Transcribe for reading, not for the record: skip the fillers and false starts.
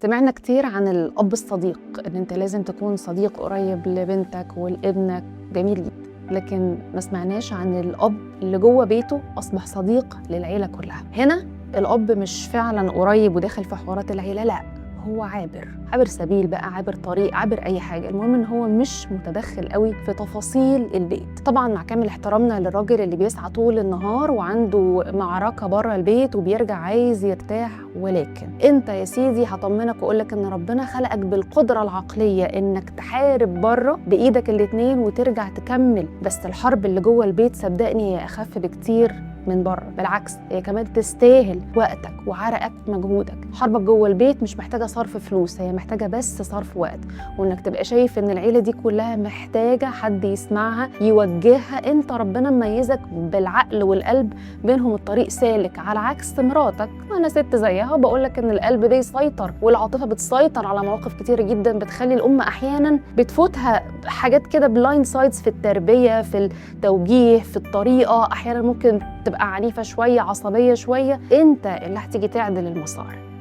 سمعنا كتير عن الأب الصديق، إن أنت لازم تكون صديق قريب لبنتك ولابنك، جميل جدا، لكن ما سمعناش عن الأب اللي جوه بيته أصبح صديق للعيلة كلها. هنا الأب مش فعلا قريب وداخل في حوارات العيلة، لا، هو عابر، عابر سبيل بقى، عابر طريق، عابر اي حاجه، المهم ان هو مش متدخل قوي في تفاصيل البيت. طبعا مع كامل احترامنا للراجل اللي بيسعى طول النهار وعنده معركة بره البيت وبيرجع عايز يرتاح، ولكن انت يا سيدي هطمنك واقول لك ان ربنا خلقك بالقدرة العقلية انك تحارب بره بايدك الاتنين وترجع تكمل، بس الحرب اللي جوه البيت صدقني هي اخف بكتير من بره، بالعكس هي كمان تستاهل وقتك وعرقك ومجهودك. حربك جوه البيت مش محتاجه صرف فلوس، هي محتاجه بس صرف وقت، وانك تبقى شايف ان العيلة دي كلها محتاجه حد يسمعها يوجهها. انت ربنا مميزك بالعقل والقلب، بينهم الطريق سالك، على عكس مراتك. انا ست زيها وبقول لك ان القلب بيسيطر والعاطفة بتسيطر على مواقف كتيرة جدا، بتخلي الام احيانا بتفوتها حاجات كده blind sides في التربية، في التوجيه، في الطريقة، احيانا ممكن تبقى عنيفة شوية، عصبية شوية. انت اللي هتيجي تعدل المسار.